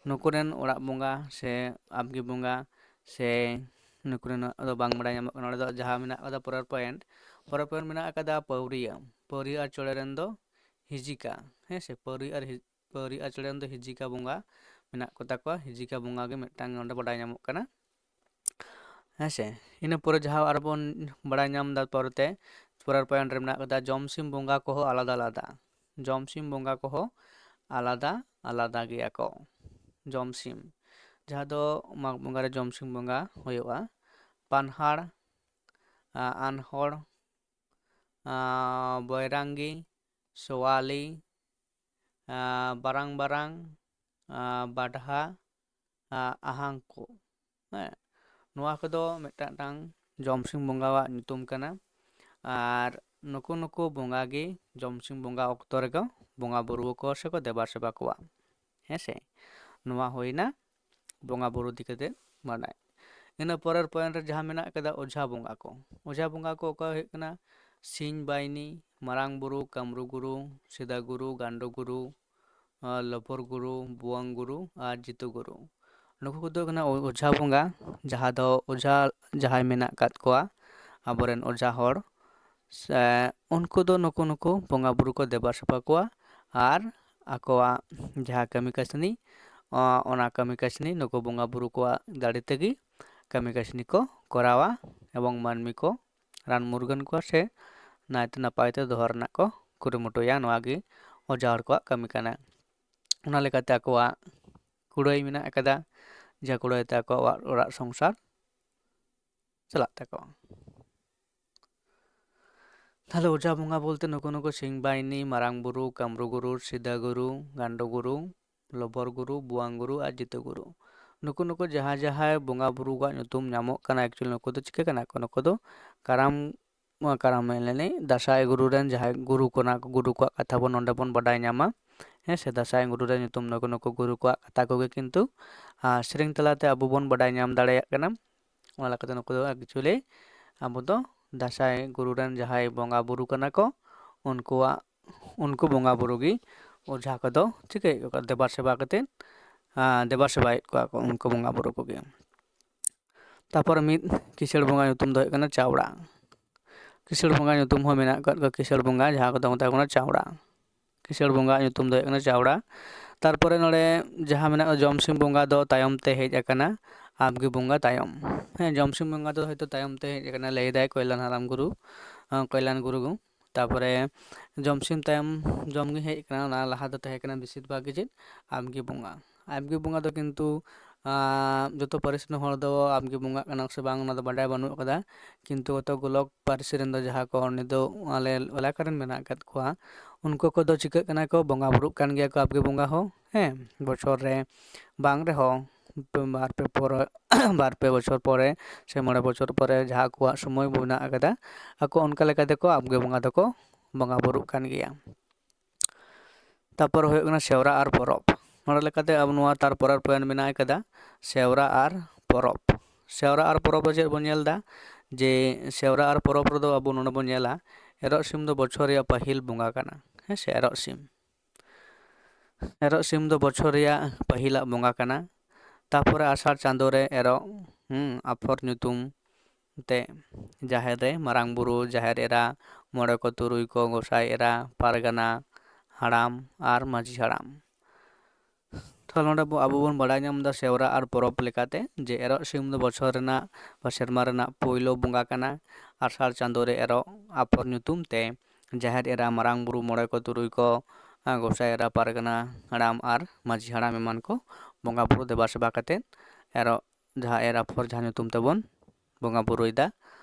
ᱱᱩᱠᱩ ᱨᱮᱱ ᱚᱲᱟᱜ ᱵᱚᱸᱜᱟ ᱥᱮ ᱟᱢᱜᱮ ᱵᱚᱸᱜᱟ ᱥᱮ ᱱᱩᱠᱩ ᱨᱮᱱᱟᱜ ᱫᱚ ᱵᱟᱝ ᱵᱟᱰᱟᱭ ᱧᱟᱢᱚᱜ ᱠᱟᱱᱟ᱾ ᱱᱚᱰᱮ ᱫᱚ ᱡᱟᱦᱟᱸ ᱢᱮᱱᱟᱜ ᱟᱠᱟᱫᱟ ᱯᱚᱨᱮᱨ ᱯᱚᱭᱮᱱᱴ, ᱯᱚᱨᱮᱨ ᱯᱚᱭᱮᱱᱴ ᱢᱮᱱᱟᱜ ᱟᱠᱟᱫᱟ ᱯᱟᱹᱣᱨᱤᱭᱟᱹ, ᱯᱟᱹᱣᱨᱤᱭᱟᱹ ᱟᱨ ᱪᱚᱬᱮ ᱨᱮᱱ ᱫᱚ ᱦᱤᱡᱤᱠᱟ, ᱦᱮᱸ ᱥᱮ, ᱯᱟᱹᱣᱨᱤ ᱟᱨ ᱦᱤ-, ᱯᱟᱹᱣᱨᱤ ᱟᱨ ᱪᱚᱬᱮ ᱨᱮᱱ ᱫᱚ ᱦᱤᱡᱤᱠᱟ ᱵᱚᱸᱜᱟ ᱢᱮᱱᱟᱜ ᱠᱚᱛᱟ ᱠᱚᱣᱟ᱾ ᱦᱤᱡᱤᱠᱟ ᱵᱚᱸᱜᱟ ᱜᱮ ᱢᱤᱫᱴᱟᱝ ᱱᱚᱰᱮ ᱵᱟᱰᱟᱭ ᱧᱟᱢᱚᱜ ᱠᱟᱱᱟ, ᱦᱮᱸ ᱥᱮ᱾ ᱤᱱᱟᱹ ᱯᱚᱨᱮ ᱡᱟᱦᱟᱸ ᱟᱨᱚ ᱵᱚᱱ ᱵᱟᱰᱟᱭ ᱧᱟᱢ ᱮᱫᱟ ᱯᱚᱨᱮᱛᱮ, ᱯᱚᱨᱮᱨ ᱯᱚᱭᱮᱱᱴ ᱨᱮ ᱢᱮᱱᱟᱜ ᱠᱟᱫᱟ ᱡᱚᱢᱥᱤᱢ ᱵᱚᱸᱜᱟ ᱠᱚᱦᱚᱸ ᱟᱞᱟᱫᱟ ᱟᱞᱟᱫᱟ, ᱡᱚᱢᱥᱤᱢ ᱵᱚᱸᱜᱟ ᱠᱚᱦᱚᱸ ᱟᱞᱟᱫᱟ ᱟᱞᱟᱫᱟ ᱜᱮᱭᱟ ᱠᱚ᱾ ᱡᱚᱢᱥᱤᱢ, ᱡᱟᱦᱟᱸ ᱫᱚ ᱢᱟᱜᱽ ᱵᱚᱸᱜᱟ ᱨᱮ ᱡᱚᱢᱥᱤᱢ ᱵᱚᱸᱜᱟ ᱦᱩᱭᱩᱜᱼᱟ, ᱯᱟᱱᱦᱟᱲ, ᱟ, ᱟᱱᱦᱚᱲ, ᱟ, ᱵᱚᱭᱨᱟᱝᱜᱤ, ᱥᱳᱣᱟᱞᱤ, ᱟ, ᱵᱟᱨᱟᱝ ᱵᱟᱨᱟᱝ, ᱟ, ᱵᱟᱰᱦᱟ, ᱟ, ᱟᱦᱟᱝ ᱠᱚ᱾ ᱦᱮᱸ, ᱱᱚᱣᱟ ᱠᱚᱫᱚ ᱢᱤᱫᱴᱟᱝ ᱢᱤᱫᱴᱟᱝ ᱡᱚᱢᱥᱤᱢ ᱵᱚᱸᱜᱟᱣᱟᱜ ᱧᱩᱛᱩᱢ ᱠᱟᱱᱟ᱾ ᱟᱨ ᱱᱩᱠᱩ ᱱᱩᱠᱩ ᱵᱚᱸᱜᱟ ᱜᱮ ᱡᱚᱢᱥᱤᱢ ᱵᱚᱸᱜᱟ ᱚᱠᱛᱚ ᱨᱮᱠᱚ ᱵᱚᱸᱜᱟ ᱵᱩᱨᱩ ᱟᱠᱚᱣᱟ ᱥᱮᱠᱚ ᱫᱮᱵᱟ ᱥᱮᱵᱟ ᱠᱚᱣᱟ᱾ ᱦᱮᱸ ᱥᱮ, ᱱᱚᱣᱟ ᱦᱩᱭᱱᱟ ᱵᱚᱸᱜᱟ ᱵᱩᱨᱩ ᱤᱫᱤ ᱠᱟᱛᱮ ᱵᱟᱰᱟᱭ᱾ ᱤᱱᱟᱹ ᱯᱚᱨᱮᱨ ᱯᱚᱭᱮᱱᱴ ᱨᱮ ᱡᱟᱦᱟᱸ ᱢᱮᱱᱟᱜ ᱠᱟᱫᱟ ᱚᱡᱷᱟ ᱵᱚᱸᱜᱟ ᱠᱚ᱾ ᱚᱡᱷᱟ ᱵᱚᱸᱜᱟ ᱠᱚ ᱚᱠᱟ ᱦᱩᱭᱩᱜ ᱠᱟᱱᱟ ᱥᱤᱧ ᱵᱟᱭᱱᱤ, ᱢᱟᱨᱟᱝ ᱵᱩᱨᱩ, ᱠᱟᱢᱨᱩ ᱜᱩᱨᱩ, ᱥᱤᱫᱟ ᱜᱩᱨᱩ, ᱜᱟᱱᱰᱚ ᱜᱩᱨᱩ, ᱟᱨ ᱞᱚᱯᱚᱨ ᱜᱩᱨᱩ, ᱵᱩᱣᱟᱝ ᱜᱩᱨᱩ ᱟᱨ ᱡᱤᱛᱩ ᱜᱩᱨᱩ᱾ ᱱᱩᱠᱩ ᱠᱚᱫᱚ ᱦᱩᱭᱩᱜ ᱠᱟᱱᱟ ᱚ-, ᱚᱡᱷᱟ ᱵᱚᱸᱜᱟ, ᱡᱟᱦᱟᱸ ᱫᱚ ᱚᱡᱷᱟ ᱡᱟᱦᱟᱸᱭ ᱢᱮᱱᱟᱜ ᱟᱠᱟᱫ ᱠᱚᱣᱟ, ᱟᱵᱚᱨᱮᱱ ᱚᱡᱷᱟ ᱦᱚᱲ, ᱥᱮ ᱩᱱᱠᱩ ᱫᱚ ᱱᱩᱠᱩ ᱱᱩᱠᱩ ᱵᱚᱸᱜᱟ ᱵᱩᱨᱩ ᱠᱚ ᱫᱮᱵᱟ ᱥᱮᱵᱟ ᱠᱚᱣᱟ ᱟᱨ ᱟᱠᱚᱣᱟᱜ ᱡᱟᱦᱟᱸ ᱠᱟᱹᱢᱤ ᱠᱟᱹᱥᱱᱤ, ᱚ-, ᱚᱱᱟ ᱠᱟᱹᱢᱤ ᱠᱟᱹᱥᱱᱤ ᱱᱩᱠᱩ ᱵᱚᱸᱜᱟ ᱵᱩᱨᱩ ᱠᱚᱣᱟᱜ ᱫᱟᱲᱮ ᱛᱮᱜᱮ ᱠᱟᱹᱢᱤ ᱠᱟᱹᱥᱱᱤ ᱠᱚ ᱠᱚᱨᱟᱣᱟ ᱮᱵᱚᱝ ᱢᱟᱹᱱᱢᱤ ᱠᱚ ᱨᱟᱱ ᱢᱩᱨᱜᱟᱹᱱ ᱠᱚᱣᱟ ᱥᱮ ᱱᱟᱭᱛᱮ ᱱᱟᱯᱟᱭ ᱛᱮ ᱫᱚᱦᱚ ᱨᱮᱱᱟᱜ ᱠᱚ ᱠᱩᱨᱩᱢᱩᱴᱩᱭᱟ᱾ ᱱᱚᱣᱟ ᱜᱮ ᱚᱡᱷᱟ ᱦᱚᱲ ᱠᱚᱣᱟᱜ ᱠᱟᱹᱢᱤ ᱠᱟᱱᱟ᱾ ᱚᱱᱟ ᱞᱮᱠᱟᱛᱮ ᱟᱠᱚᱣᱟᱜ ᱠᱩᱲᱟᱹᱭ ᱢᱮᱱᱟᱜ ᱟᱠᱟᱫᱟ, ᱡᱟᱦᱟᱸ ᱠᱩᱲᱟᱹᱭ ᱛᱮ ᱟᱠᱚᱣᱟᱜ ᱚᱲᱟᱜ, ᱚᱲᱟᱜ ᱥᱚᱝᱥᱟᱨ ᱪᱟᱞᱟᱜ ᱛᱟᱠᱚᱣᱟ᱾ ᱛᱟᱦᱞᱮ ᱚᱡᱷᱟ ᱵᱚᱸᱜᱟ ᱵᱚᱞᱛᱮ ᱱᱩᱠᱩ ᱱᱩᱠᱩ ᱥᱤᱝ ᱵᱟᱦᱤᱱᱤ, ᱢᱟᱨᱟᱝ ᱵᱩᱨᱩ, ᱠᱟᱢᱨᱩ ᱜᱩᱨᱩ, ᱥᱤᱫᱟᱹ ᱜᱩᱨᱩ, ᱜᱟᱱᱰᱚ ᱜᱩᱨᱩ, ᱞᱚᱵᱚᱨ ᱜᱩᱨᱩ, ᱵᱩᱣᱟᱝ ᱜᱩᱨᱩ ᱟᱨ ᱡᱤᱛᱩ ᱜᱩᱨᱩ᱾ ᱱᱩᱠᱩ ᱱᱩᱠᱩ ᱡᱟᱦᱟᱸ ᱡᱟᱦᱟᱸᱭ ᱵᱚᱸᱜᱟ ᱵᱩᱨᱩ ᱠᱚᱣᱟᱜ ᱧᱩᱛᱩᱢ ᱧᱟᱢᱚᱜ ᱠᱟᱱᱟ, actually ᱱᱩᱠᱩ ᱫᱚ ᱪᱤᱠᱟᱹ ᱠᱟᱱᱟ ᱠᱚ? ᱱᱩᱠᱩ ᱫᱚ ᱠᱟᱨᱟᱢ, ᱠᱟᱨᱟᱢ ᱢᱮᱱ ᱞᱮᱱᱟᱹᱧ, ᱫᱟᱸᱥᱟᱭ ᱜᱩᱨᱩ ᱨᱮᱱ ᱡᱟᱦᱟᱸᱭ ᱜᱩᱨᱩ ᱠᱟᱱᱟ ᱠᱚ, ᱜᱩᱨᱩ ᱠᱚᱣᱟᱜ ᱠᱟᱛᱷᱟ ᱵᱚᱱ ᱱᱚᱰᱮ ᱵᱚᱱ ᱵᱟᱰᱟᱭ ᱧᱟᱢᱟ᱾ ᱦᱮᱸ ᱥᱮ, ᱫᱟᱸᱥᱟᱭ ᱜᱩᱨᱩ ᱨᱮ ᱧᱩᱛᱩᱢ ᱱᱩᱠᱩ ᱱᱩᱠᱩ ᱜᱩᱨᱩ ᱠᱚᱣᱟᱜ ᱠᱟᱛᱷᱟ ᱠᱚᱜᱮ ᱠᱤᱱᱛᱩ ᱥᱮᱨᱮᱧ ᱛᱟᱞᱟᱛᱮ ᱟᱵᱚ ᱵᱚᱱ ᱵᱟᱰᱟᱭ ᱧᱟᱢ ᱫᱟᱲᱮᱭᱟᱜ ᱠᱟᱱᱟ᱾ ᱚᱱᱟ ᱞᱮᱠᱟᱛᱮ ᱱᱩᱠᱩ ᱫᱚ actually ᱟᱵᱚ ᱫᱚ ᱫᱟᱸᱥᱟᱭ ᱜᱩᱨᱩ ᱨᱮᱱ ᱡᱟᱦᱟᱸᱭ ᱵᱚᱸᱜᱟ ᱵᱩᱨᱩ ᱠᱟᱱᱟ ᱠᱚ, ᱩᱱᱠᱩᱣᱟᱜ ᱩᱱᱠᱩ ᱵᱚᱸᱜᱟ ᱵᱩᱨᱩ ᱜᱮ ᱚᱡᱷᱟ ᱠᱚᱫᱚ ᱪᱤᱠᱟᱹᱭᱮᱫ ᱠᱚᱣᱟ, ᱫᱮᱵᱟ ᱥᱮᱵᱟ ᱠᱟᱛᱮᱫ ᱫᱮᱵᱟ ᱥᱮᱵᱟᱭᱮᱫ ᱠᱚᱣᱟ ᱠᱚ ᱩᱱᱠᱩ ᱵᱚᱸᱜᱟ ᱵᱩᱨᱩ ᱠᱚᱜᱮ᱾ ᱛᱟᱨᱯᱚᱨᱮ ᱢᱤᱫ ᱠᱤᱥᱟᱹᱬ ᱵᱚᱸᱜᱟ ᱧᱩᱛᱩᱢ ᱫᱚ ᱦᱩᱭᱩᱜ ᱠᱟᱱᱟ ᱪᱟᱣᱲᱟ᱾ ᱠᱤᱥᱟᱹᱬ ᱵᱚᱸᱜᱟ ᱧᱩᱛᱩᱢ ᱦᱚᱸ ᱢᱮᱱᱟᱜ ᱟᱠᱟᱫ ᱠᱚᱣᱟ, ᱠᱤᱥᱟᱹᱬ ᱵᱚᱸᱜᱟ ᱡᱟᱦᱟᱸ ᱠᱚᱫᱚ ᱢᱮᱛᱟ ᱠᱚ ᱠᱟᱱᱟ ᱪᱟᱣᱲᱟ᱾ ᱠᱤᱥᱟᱹᱬ ᱵᱚᱸᱜᱟ ᱧᱩᱛᱩᱢ ᱫᱚ ᱦᱩᱭᱩᱜ ᱠᱟᱱᱟ ᱪᱟᱣᱲᱟ᱾ ᱛᱟᱨᱯᱚᱨᱮ ᱱᱚᱰᱮ ᱡᱟᱦᱟᱸ ᱢᱮᱱᱟᱜᱼᱟ, ᱡᱚᱢᱥᱤᱢ ᱵᱚᱸᱜᱟ ᱫᱚ ᱛᱟᱭᱚᱢ ᱛᱮ ᱦᱮᱡ ᱟᱠᱟᱱᱟ, ᱟᱵᱜᱤ ᱵᱚᱸᱜᱟ ᱛᱟᱭᱚᱢ᱾ ᱦᱮᱸ, ᱡᱚᱢᱥᱤᱢ ᱵᱚᱸᱜᱟ ᱫᱚ ᱦᱚᱭᱛᱳ ᱛᱟᱭᱚᱢ ᱛᱮ ᱦᱮᱡ ᱟᱠᱟᱱᱟ, ᱞᱟᱹᱭ ᱫᱟᱭ ᱠᱚᱭᱞᱟᱱ ᱦᱟᱲᱟᱢ ᱜᱩᱨᱩ, ᱠᱚᱭᱞᱟᱱ ᱜᱩᱨᱩ᱾ ᱛᱟᱨᱯᱚᱨᱮ ᱡᱚᱢᱥᱤᱢ ᱛᱟᱭᱚᱢ ᱡᱚᱢ ᱜᱮ ᱦᱮᱡ ᱟᱠᱟᱱᱟ, ᱚᱱᱟ ᱞᱟᱦᱟ ᱫᱚ ᱛᱟᱦᱮᱸ ᱠᱟᱱᱟ ᱵᱮᱥᱤᱨ ᱵᱷᱟᱜᱽ ᱜᱮ ᱪᱮᱫ, ᱟᱵᱜᱤ ᱵᱚᱸᱜᱟ᱾ ᱟᱵᱜᱤ ᱵᱚᱸᱜᱟ ᱫᱚ ᱠᱤᱱᱛᱩ ᱡᱚᱛᱚ ᱯᱟᱹᱨᱤᱥ ᱨᱮᱱ ᱦᱚᱲ ᱫᱚ ᱟᱵᱜᱤ ᱵᱚᱸᱜᱟᱜ ᱠᱟᱱᱟ ᱥᱮ ᱵᱟᱝ, ᱚᱱᱟ ᱫᱚ ᱵᱟᱰᱟᱭ ᱵᱟᱹᱱᱩᱜ ᱟᱠᱟᱫᱟ᱾ ᱠᱤᱱᱛᱩ ᱦᱚᱭᱛᱳ ᱜᱳᱞᱚᱠ ᱯᱟᱹᱨᱥᱤ ᱨᱮᱱ ᱫᱚ ᱡᱟᱦᱟᱸ ᱠᱚ ᱱᱤᱛᱚᱜ ᱟᱞᱮ ᱮᱞᱟᱠᱟ ᱨᱮᱱ ᱢᱮᱱᱟᱜ ᱟᱠᱟᱫ ᱠᱚᱣᱟ, ᱩᱱᱠᱩ ᱠᱚᱫᱚ ᱪᱤᱠᱟᱹᱜ ᱠᱟᱱᱟ ᱠᱚ, ᱵᱚᱸᱜᱟ ᱵᱩᱨᱩᱜ ᱠᱟᱱ ᱜᱮᱭᱟ ᱠᱚ ᱟᱵᱜᱤ ᱵᱚᱸᱜᱟ ᱦᱚᱸ᱾ ᱦᱮᱸ, ᱵᱚᱪᱷᱚᱨ ᱨᱮ ᱵᱟᱝ ᱨᱮᱦᱚᱸ ᱵᱟᱨ ᱯᱮ ᱯᱚᱨᱮ ᱵᱟᱨ ᱯᱮ ᱵᱚᱪᱷᱚᱨ ᱯᱚᱨᱮ ᱥᱮ ᱢᱚᱬᱮ ᱵᱚᱪᱷᱚᱨ ᱯᱚᱨᱮ ᱡᱟᱦᱟᱸ ᱟᱠᱚᱣᱟᱜ ᱥᱚᱢᱚᱭ ᱢᱮᱱᱟᱜ ᱟᱠᱟᱫᱟ, ᱟᱠᱚ ᱚᱱᱠᱟ ᱞᱮᱠᱟ ᱛᱮᱠᱚ ᱟᱵᱜᱤ ᱵᱚᱸᱜᱟ ᱫᱚᱠᱚ ᱵᱚᱸᱜᱟ ᱵᱩᱨᱩᱜ ᱠᱟᱱ ᱜᱮᱭᱟ᱾ ᱛᱟᱨᱯᱚᱨ ᱦᱩᱭᱩᱜ ᱠᱟᱱᱟ ᱥᱮᱣᱨᱟ ᱟᱨ ᱯᱚᱨᱚᱵᱽ᱾ ᱱᱚᱰᱮ ᱞᱮᱠᱟᱛᱮ ᱟᱵᱚ ᱱᱚᱣᱟ ᱛᱟᱨ ᱯᱚᱨᱮᱨ point ᱢᱮᱱᱟᱜ ᱟᱠᱟᱫᱟ ᱥᱮᱣᱨᱟ ᱟᱨ ᱯᱚᱨᱚᱵᱽ᱾ ᱥᱮᱣᱨᱟ ᱟᱨ ᱯᱚᱨᱚᱵᱽ ᱨᱮ ᱪᱮᱫ ᱵᱚᱱ ᱧᱮᱞ ᱮᱫᱟ, ᱡᱮ ᱥᱮᱣᱨᱟ ᱟᱨ ᱯᱚᱨᱚᱵᱽ ᱨᱮᱫᱚ ᱟᱵᱚ ᱱᱚᱰᱮ ᱵᱚᱱ ᱧᱮᱞᱟ ᱮᱨᱚᱜ ᱥᱤᱢ ᱫᱚ ᱵᱚᱪᱷᱚᱨ ᱨᱮᱭᱟᱜ ᱯᱟᱹᱦᱤᱞ ᱵᱚᱸᱜᱟ ᱠᱟᱱᱟ᱾ ᱦᱮᱸ ᱥᱮ, ᱮᱨᱚᱜ ᱥᱤᱢ ᱮᱨᱚᱜ ᱥᱤᱢ ᱫᱚ ᱵᱚᱪᱷᱚᱨ ᱨᱮᱭᱟᱜ ᱯᱟᱹᱦᱤᱞᱟᱜ ᱵᱚᱸᱜᱟ ᱠᱟᱱᱟ᱾ ᱛᱟᱯᱚᱨᱮ ᱟᱥᱟᱲ ᱪᱟᱸᱫᱳ ᱨᱮ ᱮᱨᱚᱜ, ᱦᱩᱸ, ᱟᱯᱷᱚᱨ ᱧᱩᱛᱩᱢ ᱛᱮ ᱡᱟᱦᱮᱨ ᱨᱮ ᱢᱟᱨᱟᱝ ᱵᱩᱨᱩ, ᱡᱟᱦᱮᱨ ᱮᱨᱟ, ᱢᱚᱬᱮ ᱠᱚ ᱛᱩᱨᱩᱭ ᱠᱚ, ᱜᱚᱸᱥᱟᱭ ᱮᱨᱟ, ᱯᱟᱨᱜᱟᱱᱟ ᱦᱟᱲᱟᱢ ᱟᱨ ᱢᱟᱹᱡᱷᱤ ᱦᱟᱲᱟᱢ᱾ ᱛᱟᱦᱞᱮ ᱱᱚᱰᱮ ᱵᱚ-, ᱟᱵᱚ ᱵᱚᱱ ᱵᱟᱲᱟᱭ ᱧᱟᱢ ᱮᱫᱟ ᱥᱮᱣᱨᱟ ᱟᱨ ᱯᱚᱨᱚᱵᱽ ᱞᱮᱠᱟᱛᱮ ᱡᱮ ᱮᱨᱚᱜ ᱥᱤᱢ ᱫᱚ ᱵᱚᱪᱷᱚᱨ ᱨᱮᱱᱟᱜ ᱵᱟ ᱥᱮᱨᱢᱟ ᱨᱮᱱᱟᱜ ᱯᱳᱭᱞᱳ ᱵᱚᱸᱜᱟ ᱠᱟᱱᱟ᱾ ᱟᱥᱟᱲ ᱪᱟᱸᱫᱳ ᱨᱮ ᱮᱨᱚᱜ ᱟᱯᱷᱚᱨ ᱧᱩᱛᱩᱢ ᱛᱮ ᱡᱟᱦᱮᱨ ᱮᱨᱟ, ᱢᱟᱨᱟᱝ ᱵᱩᱨᱩ, ᱢᱚᱬᱮ ᱠᱚ ᱛᱩᱨᱩᱭ ᱠᱚ, ᱜᱚᱸᱥᱟᱭ ᱮᱨᱟ, ᱯᱟᱨᱜᱟᱱᱟ ᱦᱟᱲᱟᱢ ᱟᱨ ᱢᱟᱹᱡᱷᱤ ᱦᱟᱲᱟᱢ ᱮᱢᱟᱱ ᱠᱚ ᱵᱚᱸᱜᱟ ᱵᱩᱨᱩ ᱫᱮᱵᱟ ᱥᱮᱵᱟ ᱠᱟᱛᱮᱫ ᱮᱨᱚᱜ ᱡᱟᱦᱟᱸ ᱮᱨ ᱟᱯᱷᱚᱨ ᱡᱟᱦᱟᱸ ᱧᱩᱛᱩᱢ ᱛᱮᱵᱚᱱ ᱵᱚᱸᱜᱟ ᱵᱩᱨᱩᱭᱮᱫᱟ,